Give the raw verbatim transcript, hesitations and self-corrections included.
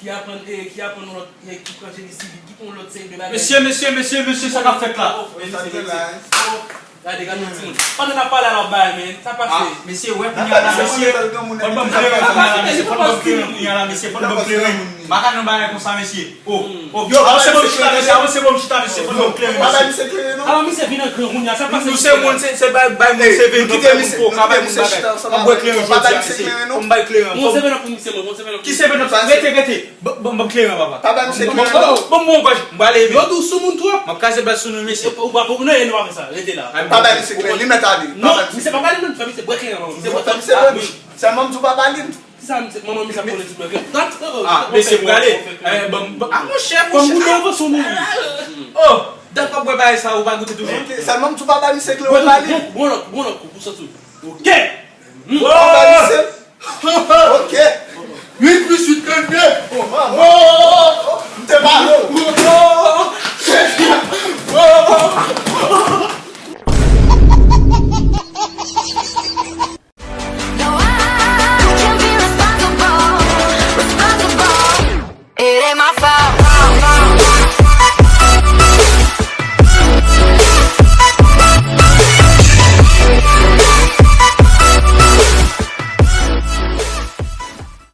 Ki aprann, e, ki aprann yon lòt, e, ki pran jeni sivil, ki pran yon lòt seri de bagay. Mesye, mesye, mesye, mesye, sa k ap fèt la? Oh, mesye, mesye. Oh, gade, gade yon timoun. Pandan n ap pale a la bay, men, sa pase. Mesye, wè, kounye a la, mesye. Fò n ban m kleren, kounye a la, mesye. Fò n ban m kleren, kounye a la, mesye. Fò n ban m kleren. M pa ka nan bagay konsa, mesye. Oh, oh, yo, avanse ban m chita, mesye. Avanse ban m chita, mesye. Fò n ban m kleren, mesye. Alò, misye vin an gran kounye a, sa pase. Nou se moun, se, se bay, bay moun seve, nou fè moun po, ka bay moun bagay. M ap bwè kleren jodi a, mesye. Fò m bay kleren. Bon, seve nan pou misye, mwen, bon, seve nan pou misye. Ki seve nan pou misye? Rete, rete. Bon, bon, bon, kleren, papa. Pa bay misye kleren, non. Bon, bon, bon, m prale, yo dou sou moun twòp. M ap kaze bal sou nou, mesye. Ou pa, ou pa, non, e nou pa fè sa. Rete la. Pa bay misye kleren, li mèt ale. Non, misye pa pale, non, fè misye bwè kleren, non. Misye bwè kleren. Sèlman m di w pa pale, m di w. Kisa misye, manman misye ap konnen ti bwè kleren. Ah, mesye, m prale. Eh, bon, bon, ah, monchè, monchè. Kòm ou te avanse, ou mouri. Oh, dan kòb bwè bagay sa, ou pa goute toujou. Sèlman m di w pa bay misye kleren, ou pale. Bon, bon, bon, bon, bon, pou santi w. Ok. Pa bay misye. Ok. Uit plis uit, trannde. Oh, manman.